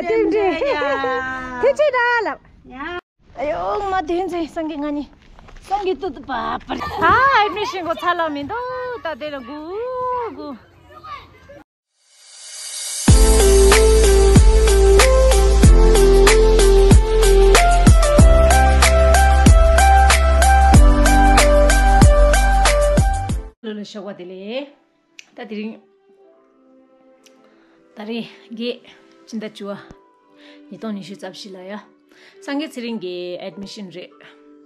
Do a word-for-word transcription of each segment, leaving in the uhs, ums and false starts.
དེ་འདྲ་ཡ། དེ་ཅི་འདྲ་ལབ། ཡ། ཨ་ཡོ་ང་དེ་ཚེ་སང་གི་ང་ནི་སང་གི་ཏུ་ཏུ་པ་པ། ཨ་ཨེ་མི་ཤིན་གོ་ཚ་ལ་མི་འདུག་ད་དེ་ལ་གུ་གུ། ལོ་ལ་ཤོག་པ་དེ་ལས། ད་དེ་རིང་། ད་རེས་བརྒྱད། ཕྱི་ཟླ་བཅུ་པ། ཉིས་སྟོང་ཉི་ཤུ་རྩ་བཞི་ལ་ཡ། སངས་རྒྱས་ཚེ་རིང་གི་ཨེ་མི་ཤིན་རེད།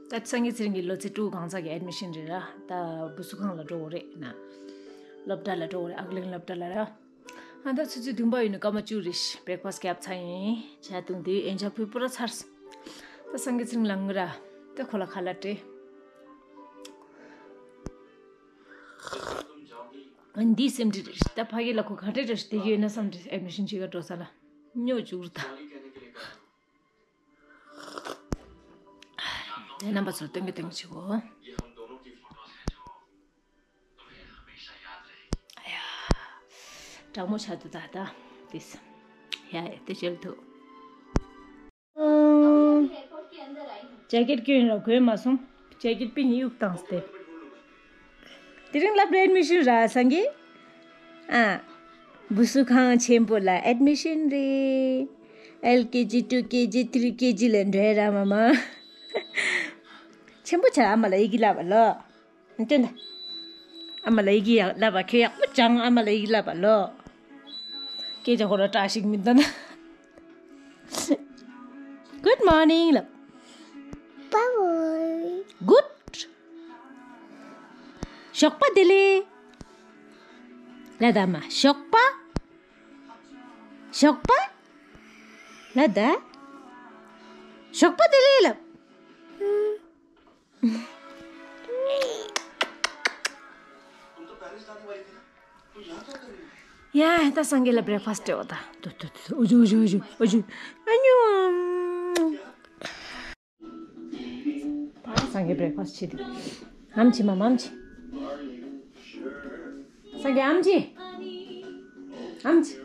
ད་སངས་རྒྱས་ཚེ་རིང་གི་ལོ་ཚིགས་དྲུག་གང་ཚག་གི་ཨེ་མི་ཤིན་རེད་ར། ད་བུ་གསོ་ཁང་ལ་འགྲོ་དགོས་རེད་ན། སློབ་གྲྭ་ལ་འགྲོ་དགོས་རེད། ཨག་གླིང་སློབ་གྲྭ་ལ་ར། ཨ་ད་ཆུ་ཚོད་བདུན་པ་ཡོད་ནི་སྐར་མ་བཅུ་རེད། བྷེ་རེག་ཕ་སི་བརྒྱབ་ཚར་ཡིན། ཇ་བཏུང་དུས་ཡན་ཆད་ཕུད་པོ་ར་ཚར། ད་སངས་རྒྱས་ཚེ་རིང་ལ་ངུ་ར། ད་ཁོ་ལ་ཁ་ལག་སྤྲད། འདི་སེམས་ཁྲལ་རེད། ད་ཕ་གི་ལ་ཁོ་ག་འདྲ་རེད་བསྡད་ཀྱི་ཡོད་ན་བསམ་རེད། ཨེ་མི་ཤིན་བྱེད་ག་འགྲོ་ས་ལ་སྨྱོ་བཅུག་རུ་ད། ད་རྣམ་པ་ཚོར་སྟོན་གི་སྟོན་གི་བྱེད་གོ། ཨ་ཡ། དྲང་མོ་ཆགས་འདུག་ད་ད། དེས། ཡ་ཡ་དེ་བྱེད་ཐུབ། ཇེ་ཀེད་སྐྱོན་ར་གོན་མ་སོང་། ཇེ་ཀེད་པིན་གཡུག་བཏང་སྟེ། དེ་རིང་སློབ་གྲྭ་ཨེ་མི་ཤིན་ར་སངས་རྒྱས། ཨ། བུ་གསོ་ཁང་ཆེན་པོ་ལ་ཨེ་མི་ཤིན་རེད། ཨེལ་ཀེ་ཇི་ཊུ་ཀེ་ཇི་ཐི་རི་ཀེ་ཇི་ལ་འགྲོ་ཡ་ར་མ་མ། ཆེན་པོ་ཆགས་ཨ་མ་ལ་ཡི་གེ་བསླབ་པ་ལོ། སྟོན་ད། ཨ་མ་ལ་ཡི་གེ་ཡག་བསླབ་པ་ཁྱོད་ཡག་པོ་སྦྱང་ཨ་མ་ལ་ཡི་གེ་བསླབ་པ་ལོ། སྐད་ཆ་ཁོ་ར་བཀྲ་ཤིས་མི་འདུག་ན། Good morning ལབ། Bye bye. Good. ཞོགས་པ་བདེ་ལེགས། ལ་ད་མ་ཞོགས་པ། ཞོགས་པ། ལ་ད། ཞོགས་པ་བདེ་ལེགས་ལབ། ཡ་ད་སངས་རྒྱས་ལ་བྷེ་རེག་ཕ་སི་སྤྲད་འོ་ད། ཏུ་ཏུ་ཏུ་ཨུ་ཇུ་ཨུ་ཇུ་ཨུ་ཇུ་ཨུ་ཇུ། ཨ་ཉོ། ད་སངས་རྒྱས་བྷེ་རེག་ཕ་སི་བྱེད་དུས། ཨམ་ཆི་མ་མམ་ཆི། སངས་རྒྱས་ཨམ་ཆི། ཨམ་ཆི།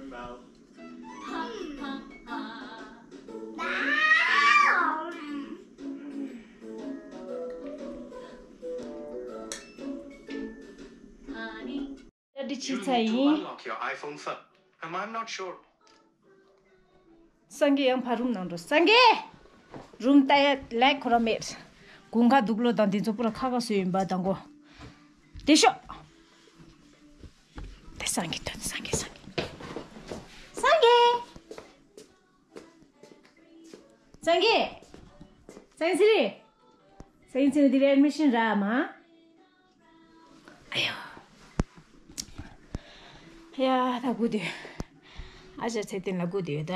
ད་འདི་ཕྱི་ཚ་ཡིན། Unlock your iPhone seven. Um, I'm not sure. སངས་རྒྱས་ཡང་ཕར་རུམ་ནང་འགྲོ། སངས་རྒྱས། རུམ་ལྟ་ཡ་ལེགས་ཁོ་ར་མེད། དགུན་ཁ་དུག་ལོག་དང་འདི་ཚོ་པུ་ར་ཁ་ཁ་བཟོས་ཡིན་པ་དང་གོ། དེ་ཤོག་དེ་སངས་རྒྱས་དོན་སངས་རྒྱས་སངས་རྒྱས། སངས་རྒྱས། སངས་རྒྱས། སངས་རྒྱས་ཚེ་རིང་། སངས་རྒྱས་ཚེ་རིང་འདི་རེད་ཨེ་མི་ཤིན་ར་མ། ཨ་ཡོ། ཡ་ད་སྒུག་དུས། ཨ་ཅག་ཚེ་བརྟན་ལ་སྒུག་དུས་ད།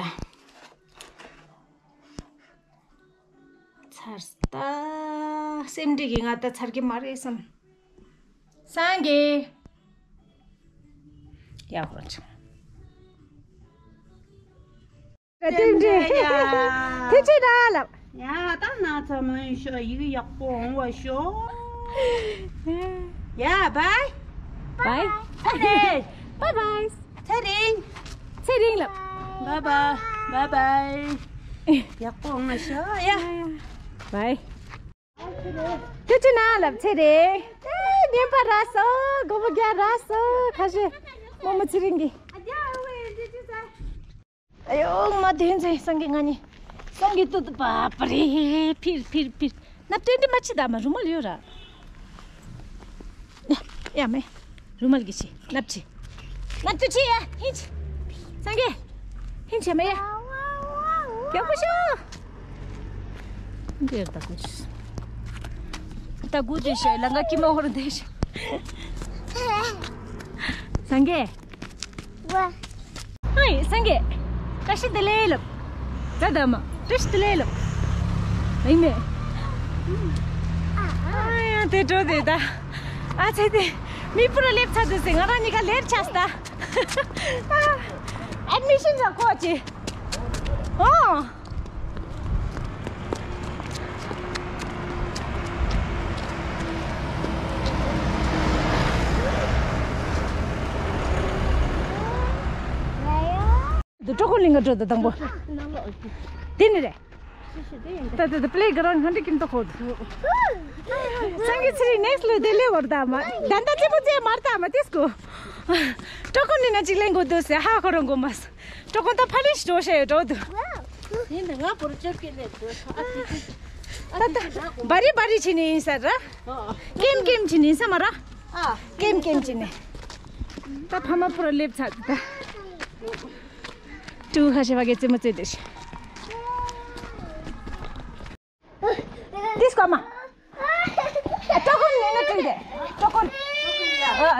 ཚར་ད། སེམས་ཁྲལ་གྱིས་ང་ད་ཚར་གྱི་མ་རེད་བསམ། སངས་རྒྱས། ཡག་པོ་བྱུང་། དེ་འདྲ་ཡ། དེ་ཅི་འདྲ་ལབ། ཡ་ད་ན་ཚ་མོ་ཡིན་ཤོག་ཡི་གེ་ཡག་པོ་འོང་བ་ཤོག་ཡ་བའི། བའི། ཚེ་རིང་། བའི་བའི། ཚེ་རིང་། ཚེ་རིང་ལབ། བའི་བའི། བའི་བའི། ཡག་པོ་འོང་བ་ཤོག་ཡ། བའི། དེ་ཅི་ན་ལབ་ཚེ་རིང་། ཨེ་ཉན་པ་ར་སོ་མགོ་བོ་རྒྱ་ར་སོ་ཁ་ཤས་རྨོ་མོ་ཚེ་རིང་གི། ཨ་ཡོ་ང་དེ་ཚེ་སང་གི་ང་ནི་སང་གི་ཏུ་ཏུ་པ་པ་རེ་ཕིར་ཕིར་ཕིར། ནབ་ཏོན་ཏི་མ་ཆི་ད་མ་རུ་མལ་ཡོད་ར། ཡ་མེ། རུ་མལ་གི་ཆི་ནབ་ཆི། ནབ་ཏུ་ཆི་ཡ་ཧིན་ཆི། སང་གི། ཧིན་ཆི་མེ་ཡ། ཡག་པོ་ཤོ། འདིར་ད་ཀུ་ཆི། ད་ཀུ་ཆི་ཤ་ལང་ག་ཀི་མ་ཧོར་དེ་ཤ། སང་གི། ཝ། ཧོ་ཡི་སངས་རྒྱས། བཀྲ་ཤིས་བདེ་ལེགས་ལབ། ད་ད་མ། བཀྲ་ཤིས་བདེ་ལེགས་ལབ། ཨིན་མེ། ཨ་ཡ་དེ་འགྲོ་དེ་ད། ཨ་ཚེ་དེ། མི་པུ་ར་སླེབས་ཚར་འདུག་ཟེར་ང་རང་གཉིས་ཀ་ལེར་ཆགས་ད། ཨ། ཨེཌ་མི་ཤན་ཚ་ཁོ་ཅི། ཨོ། ཀྲོ་ཀོན་གླིང་ག་འགྲོ་དང་དང་པོ། དེ་ནི་རེད། ད་ད་ད་པི་ལེ་གྷ་རའུན་ཌ་ཧན་ཏི་ཀིམ་ཏོ་ཁོ། སངས་རྒྱས་ཚེ་རིང་ནེག་སི་ལོ་དེ་ལེ་བར་ད་མ། ད་ད་ཙེ་མོ་ཙེ་མར་ད་མ་ཏིས་ཀོ། ཀྲོ་ཀོན་ནི་ན་ཅིག་ལེན་གོ་དུ་སེ་ཧ་ཁོ་རང་གོ་མ་སེ། ཀྲོ་ཀོན་ད་ཕ་ལིན་ཤི་འགྲོ་ཤེ་ཡོད་འགྲོ་དུ། ཡིན་ད་ང་བོར་ཅོབ་ཀེ་ལེ་དུ་ཨ་ཏི་ཏི། ད་ད་བ་རི་བ་རི་ཆི་ནི་ཡིན་ས་ར། ཀེམ་ཀེམ་ཆི་ནི་ཡིན་ས་མ་ར། ཀེམ་ཀེམ་ཆི་ནི། ད་ཕ་མ་པུ་ར་ལེབ་ཚ་ད། ཏུ་ཁ་ཤེ་བ་གེ་ཙེ་མོ་ཙེ་དེ་ཤེ། ཏིས་ཀོ་མ། ཀྲོ་ཀོན་ནི་ན་ཏུ་དེ། ཀྲོ་ཀོན།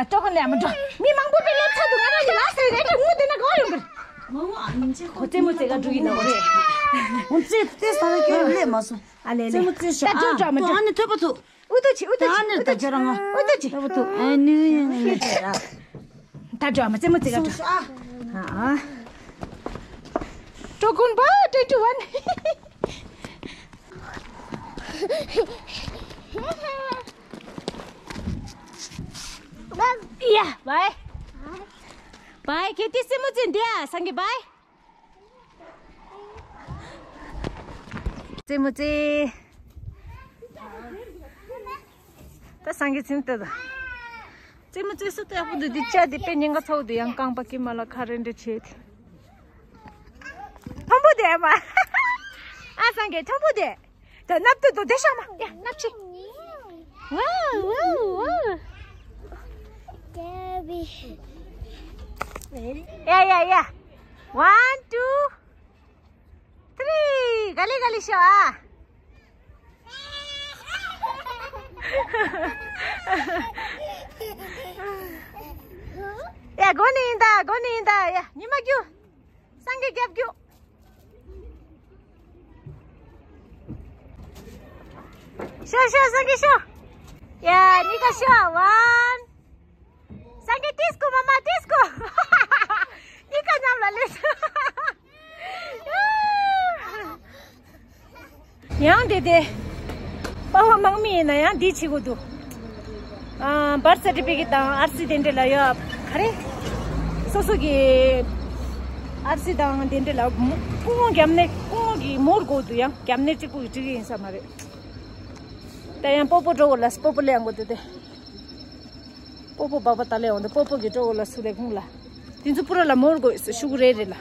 ཨ་ཀྲོ་ཀོན་ལེ་མ་འགྲོ། མི་མང་པོ་པའི་ལེབ་ཚ་དུ་ང་རང་གི་ལ་སེ་རེད་དུ་ངུ་དེ་ན་གོ་ཡོང་གི། ཁོ་ཙེ་མོ་ཙེ་ག་འགྲོ་གི་ན་གོ་རེད། ཁོ་ཙེ་ཏེ་ས་ལ་ཁྱོད་ལེ་མ་སོང་། ཨ་ལེ་ལེ། ཙེ་མོ་ཙེ་ཤ་ད་འགྲོ་འགྲོ་མ་འགྲོ། ཨ་ནི་ཐོད་པ་ཐུ། ཨུ་ཏུ་ཆི་ཨུ་ཏུ་ཆི་ཨུ་ཏུ་ཆི་ཨུ་ཏུ་ཆི། ཨ་ནི་ཡང་ལེ་ཏེ་ར། ད་འགྲོ་མ་ཙེ་མོ་ཙེ་ག་འགྲོ། ཨ། ཀྲོ་ཀོན་བ་ཊུ་ཝེན་ཊི་ཝན། ཡ་བའི། བའི་ཁེ་ཏི་ཙེ་མོ་ཙེ་འདི་ཨ་སང་གི་བའི། ཙེ་མོ་ཙེ། ད་སང་གི་ཙེ་མོ་ཙེ་ད། ཙེ་མོ་ཙེ་སུ་ཏུ་ཡག་པོ་འདུག་འདི་ཅ་དེ་དཔེ་ཉེན་ཁ་ཚ་བོ་འདུག་ཡང་རྐང་པ་ཀི་མ་ལ་ཁ་རེ་འདྲ་བྱེད་དེ། ཐོམ་པོ་དེ་མ། ཨ་སང་གི་ཐོམ་པོ་དེ། ད་ནབ་ཏུ་དུ་དེ་ཤ་མ། ཡ་ནབ་ཆི། ཝའུ་ཝའུ་ཝའུ། ཡ་ཡ་ཡ། One, two, three. ག་ལེ་ག་ལེ་ཤོག་ཨ། ཡ་གོ་ནི་ཡིན་ད་གོ་ནི་ཡིན་ད། ཡ་ཉི་མ་རྒྱུ། སངས་རྒྱས་རྒྱབ་རྒྱུ། ཤོག་ཤོག་སངས་རྒྱས་ཤོག་ཡ་གཉིས་ཀ་ཤོག One. སངས་རྒྱས་ཏིས་ཀོ་མ་མ་ཏིས་ཀོ། གཉིས་ཀ་མཉམ་ལ་ལས། ཡང་དེ་དེ། པ་ཕ་དམག་མི་ཡིན་ན་ཡང་འདི་བྱེད་དགོས་འདུག་ཨ། བར་ས་ཊི་ཕི་ཀེ་ཊི་དང་ཨར་སི་དེ་འདྲ་ལ་ཡོད། ག་རེ། སོ་སོ་གི་ཨར་སི་དང་དེ་འདྲ་ལ་སྐུ་ངོ་རྒྱབ་ནས་སྐུ་ངོ་གི་མོར་དགོས་འདུག་ཡང་རྒྱབ་ནས་གཅིག་པུ་གི་འགྲིག་གི་ཡིན་ས་མ་རེད། ད་ཡང་སྤོ་བོ་འགྲོ་དགོས་ལ་སྤོ་བོ་ལེན་དགོས་འདུག་དེ། སྤོ་བོ་བ་བ་ད་ལེ་འོང་དེ་སྤོ་བོ་གི་སྤྲོ་བོ་ལ་སུ་ལེ་ཁུང་ལ། དེ་ཚོ་པུ་ར་ལ་མོར་དགོས་སུ་ཤུ་གུ་རེ་རེ་ལ།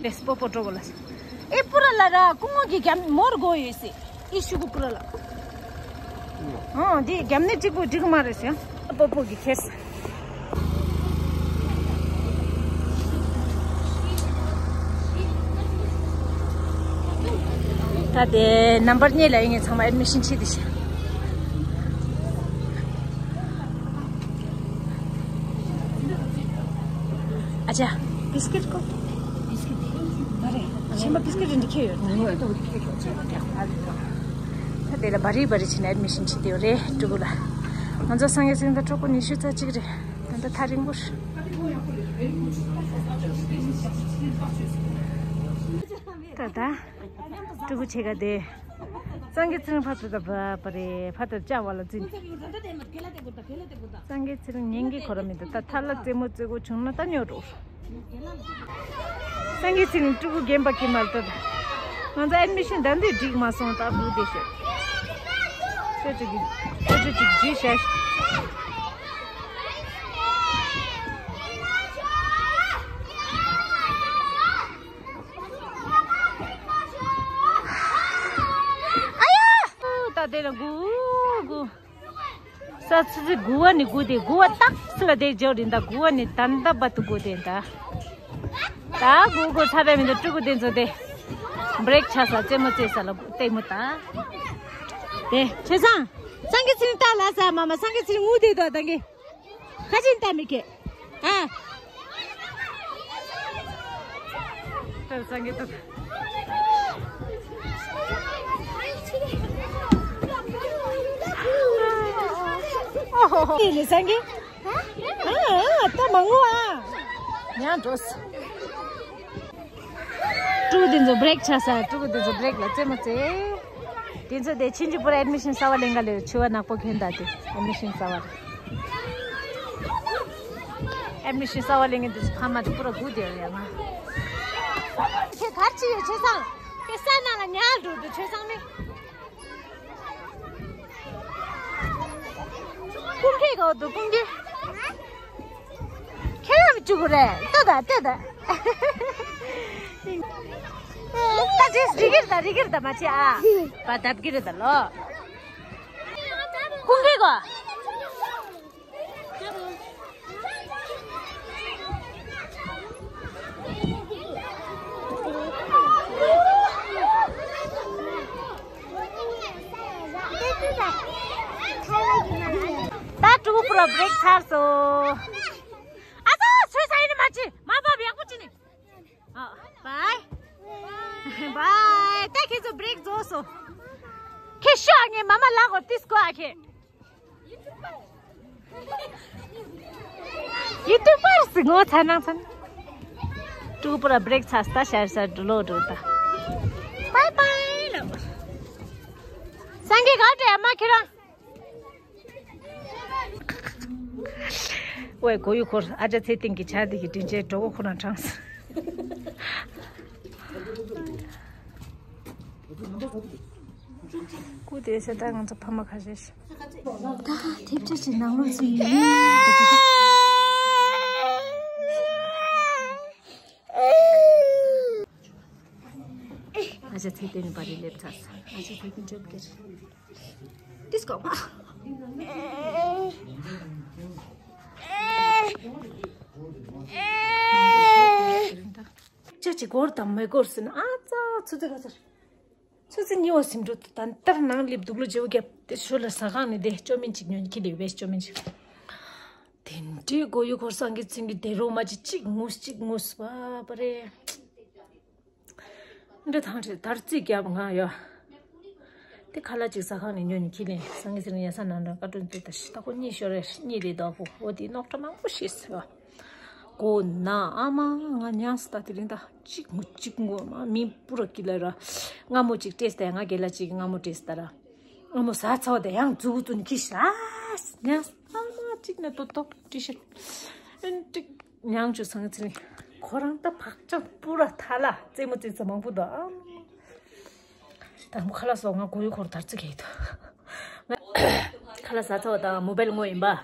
ལེ་སྤོ་བོ་སྤྲོ་བོ་ལ་སུ། ཨེ་པུ་ར་ལ་ར་སྐུ་ངོ་གི་རྒྱ་མོར་དགོས་ཡོད་སི། ཨེ་ཤུ་གུ་པུ་ར་ལ། ཨང་དེ་རྒྱབ་ནས་གཅིག་པུ་འགྲིག་མ་རེད་ཟེར། སྤོ་བོ་གི་ཁེས། ད་དེ་ནམ་བར་གཉིས་ལ་ཡིན་ངེས་ཚང་མ་ཨེ་ཌི་མི་ཤན་བྱེད་དེ་ཤག་ཨ་ཅག་བིས་ཀིཊ་ཀོ། བིས་ཀིཊ་མ་རེད། ཤན་པ་བིས་ཀིཊ་རེ་འདི་ཁྱེར་ཡོད། ད་དེ་ལ་བ་རི་བ་རི་བྱས་ནས་ཨེ་ཌི་མི་ཤན་བྱེད་དེ་ཡོད་རེད་ཕྲུ་གུ་ལ། ང་ཚོ་སངས་རྒྱས་སེང་གེ་ཕྲུ་གུ་ཉི་ཤུ་རྩ་གཅིག་རེད། ད་ལྟ་ཐག་རིང་པོ་རེད། ད་ད། ཕྲུ་གུ་ཆེ་ག་དེ། སངས་རྒྱས་ཚེ་རིང་ཕ་ཚོ་ད་བ་བ་རེད་ཕ་ཚོ་བཅའ་བ་ལ་འཛིན། སངས་རྒྱས་ཚེ་རིང་ཉན་གི་ཁོ་ར་མི་འདུག་ད་ཐ་ལ་རྩེད་མོ་རྩེ་དགོས་བྱུང་ན་ད་ཉོ་འགྲོ། སངས་རྒྱས་ཚེ་རིང་ཕྲུ་གུ་རྒན་པ་ཀི་མལ་ཏོ། ང་ཚོ་ཨེ་ཌི་མི་ཤན་ད་འདི་འགྲིག་མ་སོང་ད་བུ་དེ་ཤོད། ཁྱོད་ཅིག་གི་ཁྱོད་ཅིག་ཅིག་ཇུས་བྱ། ཨ་ཡ། ད་དེ་ལ་གུ་གུ། ས་ཚི་ཚི་གུ་བ་ནི་གུ་དེ་གུ་བ་ཏག་སི་ལ་དེ་འཇོག་རིན་ད་གུ་བ་ནི་ད་ད་བ་ཏུ་གུ་དེ་ད། ད་གུ་གུ་ཚ་རེ་མི་འདུག་ཕྲུ་གུ་དེ་ཚོ་དེ། བྷི་རེག་ཆགས་ས་རྩེད་མོ་རྩེ་ས་ལ་ལྟད་མོ་ད། དེ་ཆོས་སང་། སངས་རྒྱས་ཚེ་རིང་ལྟ་ལ་ས་མ་མ་སངས་རྒྱས་ཚེ་རིང་ངུ་དེ་དོ་ད་གི་ཁ་ཆེན་ལྟ་མི་ཁེ། ཨ། ད་སངས་རྒྱས་ད། ཨོ་ཧོ་ཧོ། དེ་ནི་སངས་རྒྱས། ཨ་ཨ་ད་མ་ངུ་ཨ། ཡང་འགྲོ་སོང་། ཕྲུ་གུ་དེ་ཚོ་བྷི་རེག་ཆགས་ས། ཕྲུ་གུ་དེ་ཚོ་བྷི་རེག་ལ་རྩེད་མོ་རྩེ། དེ་ཚོ་དེ་ཕྱིན་ཅི་པུར་ཨེ་ཌི་མི་ཤན་གསར་བ་ལེན་ག་ལེ་ཆུ་བ་ནག་པོ་གྱོན་ད་དེ་ཨེ་ཌི་མི་ཤན་གསར་བ་རེད། མི་ཤེས་ས་བ་ལེན་གི་འདུག་ཕ་མ་དེ་པུ་ར་སྒུག་བསྡད་ཡོད་ཡ་ང་། ཁྱེད་གར་ཅི་ཡོད་ཆོས་སང་། ཁྱེད་ས་ནང་ལ་ཉལ་འགྲོ་འདུག་ཆོས་སང་ནི། ཀུང་ཀེ་གོ་འདུག་ཀུང་ཀེ། ཁྱེད་རང་བཅུག་གི་རེད་ལྟོས་དང་ལྟོས་དང་། ད་འདྲེས་རི་གིར་དང་རི་གིར་དང་མ་བྱེད་ཨ། བ་བརྡབ་གི་རེད་ད་ལོ། ཀུང་ཀེ་གོ། ད་ཕྲུ་གུ་པུ་ར་བྷི་རེག་ཚར་སོང་། ཨ་ཙི་ཚོད་ས་ཡིན་ནི་མ་བྱེད་མ་བབ་ཡག་པོ་བྱེད་ནི། ཨ། བའི། བའི། ད་ཁྱེད་ཚོ་བྷི་རེག་རྫོགས་སོང་། ཁྱེད་ཤོག་ངས་མ་མ་ལག་གོ་ཏིས་གོ་ཨ་ཁྱེད། ཡུ་ཊུབ་པར་སི་ངོ་ཚ་ནང་ཚན། ཕྲུ་གུ་པུ་ར་བྷི་རེག་ཚར་ད་ཤར་ཤར་འགྲོ་ལོ་འགྲོ་ད། བའི་བའི་ལབ། སངས་རྒྱས་ག་བྲེ་ཨ་མ་ཁྱེད་རང་། ཝེ་གོ་ཡུ་འཁོར་ཨ་ཅག་ཚེ་བརྟན་གྱི་ཆ་འདི་གི་དྲིན་ཆེན་གྲོགས་པོ་ཁོ་རང་དྲངས། སྐུ་དེ་ས་ད་ང་ཚོ་ཕ་མ་ཁ་ཤས་ཤིག་ད་དེབ་ཆ་ཞིག་ནང་ལོགས་ཚུད་ཡིན། ཨ་ཅག་ཚེ་བརྟན་ནི་པར་རིས་སླེབས་ཚར་སོང་། ཨ་ཅག་ཚེ་བརྟན་འཇོབ་ཀྱི་རེད། ཏིས་གོ་མ། ཅག་ཅིག་སྒོར་དང་མི་སྒོར་ཟེར་ན་ཨ་ཙ་ཚུ་ཚེ་ག་ཚར། ཚུ་ཚེ་ཉི་འོ་སིམ་འགྲོ་ད་ལྟར་ནང་སླེབས་འདུག་ལོ་བརྗེ་བོ་རྒྱབ་དེ་ཞོར་ལ་ཟ་ཁང་ནས་དེ་ཅོ་མིན་ཅིག་ཉོན་ཁྱི་ལེ་བས་ཅོ་མིན་ཅིག་དེ་འདྲའི་གོ་ཡུ་འཁོར་སངས་རྒྱས་ཚིང་གི་དེ་རོ་མ་ཅིག་གཅིག་ངུས་གཅིག་ངུས་བ་པ་རེད། འདྲ་ཐང་ཆེ་དར་རྩིས་རྒྱབ་ང་ཡོད། དེ་ཁ་ལག་ཅིག་ཟ་ཁང་ནས་ཉོས་ནས་ཁྱི་ལེན་སངས་རྒྱས་ཚེ་རིང་ཡ་ས་ནང་འདྲ་བཀའ་དྲིན་དེ་ད་ཤི་ད་ཁོ་གཉིད་ཤོར་རེ་གཉིད་རེ་ད་ཕོ་འོ་དེ་ནོག་ཁྲ་མང་པོ་ཤེས་སོ། གོ་ན་ཨ་མ་ང་ཉལ་སི་ད་དེ་རིང་ད་གཅིག་ངུ་གཅིག་ངུ་མ་མིན་པུ་ར་ཀི་ལ་ར་སྔ་མོ་ཅིག་སྤྲད་སྟེ་ང་རྒན་ལགས་ཅིག་སྔ་མོ་སྤྲད་སྟ་ར་སྔ་མོ་ཟ་ཚོ་དེ་ཡང་མཛུ་གུ་ཙུན་ཁྱི་ཤ་ཉལ་སི་ཨ་མ་གཅིག་ནས་ཏོ་ཏོ་ཏི་ཤ་ཨན་ཏིག་ཉང་ཆུ་སང་ཚིན། ཁོ་རང་ད་བག་ཅག་སྤུ་ར་ཐ་ལ་རྩེད་མོ་རྩེ་ས་མང་པོ་འདུག་ཨང་། ད་མོ་ཁ་ལག་སོགས་ང་གོ་ཡུ་འཁོར་དར་རྩི་གེ་འདུག་ཁ་ལག་ཟ་ཚོགས་དང་མོ་བེལ་ངོ་ཡིན་པ།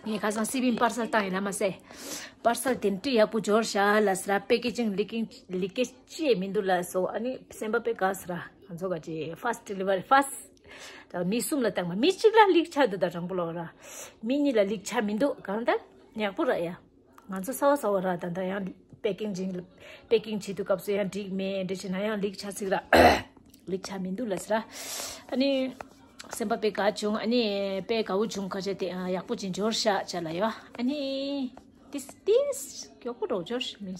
ངས་ཁ་སང་སི་བིན་པར་སལ་བཏང་ཡིན་ལ་མ་ཟེ། པར་སལ་དེ་འདྲི་ཡག་པོ་འབྱོར་ཤག་ལ་ཟེར་པེ་ཀེ་ཅིང་ལི་ཀིང་ལི་ཀེ་ཅི་ཡེ་མི་འདུག་ལ་སོ། ཨ་ནི་སེམས་པ་པེ་ག་ཟེར་ང་ཚོ་ག་ཅི་ཕ་སི་ཊི་ཌི་ལི་ཝ་རི་ཕ་སི་ཊི། ད་མི་གསུམ་ལ་བཏང་མ་མི་གཅིག་ལ་ལིག་ཆ་འདུག་ད་དྲང་པོ་ལོག་ར། མི་གཉིས་ལ་ལིག་ཆ་མི་འདུག་གང་ལྟར་ཡག་པོ་ར་ཡ། ང་ཚོ་གསར་བ་གསར་བ་ར་ད་ལྟ་ཡང་པེ་ཀིང་ཇིང་པེ་ཀིང་བྱེད་དུས་སྐབས་སུ་ཡང་འགྲིག་མེད་འདྲ་བྱས་ན་ཡང་ལིག་ཆ་ཚིག་ར་ལིག་ཆ་མི་འདུག་ལ་ཟེར་ར། ཨ་ནི་སེམས་པ་དཔེ་དགའ་བྱུང་ཨ་ནི་དཔེ་དགའ་བོ་བྱུང་ཁ་ཆེ་དེ་ཡག་པོ་ཅིག་འབྱོར་ཤག་ཅ་ལ་ཡོ། ཨ་ནི་ཏིས་ཏིས་མགྱོགས་པོ་འགྲོ་འབྱོར་མི་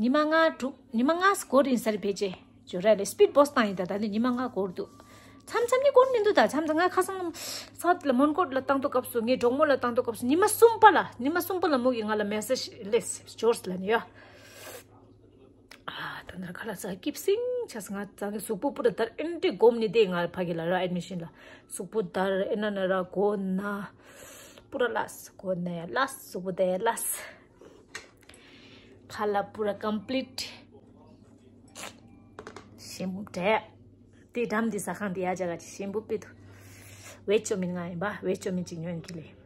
ཉི་མ་ལྔ་དྲུག་ཉི་མ་ལྔ་སྐོར་ཡིན་ས་རེད་ཕལ་ཆེར། ཇོ་ར་ལས་སི་པིཌ་པོ་སི་བཏང་ཡིན་ད། ད་ནི་ཉི་མ་ལྔ་འགོར་འདུག་མཚམས་མཚམས་ནི་འགོར་མི་འདུག་ད་མཚམས་མཚམས་ང་ཁ་སང་སའུ་ཐི་ལ་མོན་གྷོ་ལ་བཏང་དུས་སྐབས་སུ་ངའི་གྲོགས་མོ་ལ་བཏང་དུས་སྐབས་སུ་ཉི་མ་གསུམ་པ་ལ་ཉི་མ་གསུམ་པ་ལ་མོ་གིས་ང་ལ་མེ་སེ་ཇི་སླེབས་ཇོར་ལ་ནི་ཡ། ཨ་ད་ནར་ཁ་ལ་ས་སྐྱིབ་སིང་ཆ་ང་ཚང་གི་གཟུགས་པོ་པུ་ར་དར་ཨེན་ཏི་སྒོམ་ནི་དེ་ང་ཕ་གི་ལ་ར་ཨེ་མི་ཤིན་ལ་གཟུགས་པོ་དར་ཨེ་ན་ན་ར་གོ་ན་པུ་ར་ལས་གོ་ན་ཡ་ལས་གཟུགས་པོ་དེ་ལས། ཁ་ལག་པུ་ར་ཀམ་པི་ལིཊ། ཞིམ་པོ་འདྲ། དེ་འགྲམ་དེ་ཟ་ཁང་དེ་ཡ་ཅག་ག་ཅིག་ཞིམ་པོ་དཔེ་འདུག་ཝེ་ཅོ་མིན་ང་ཡིན་པ་ཝེ་ཅོ་མིན་ཅིག་ཉོས་ཡིན་གི་ལེ།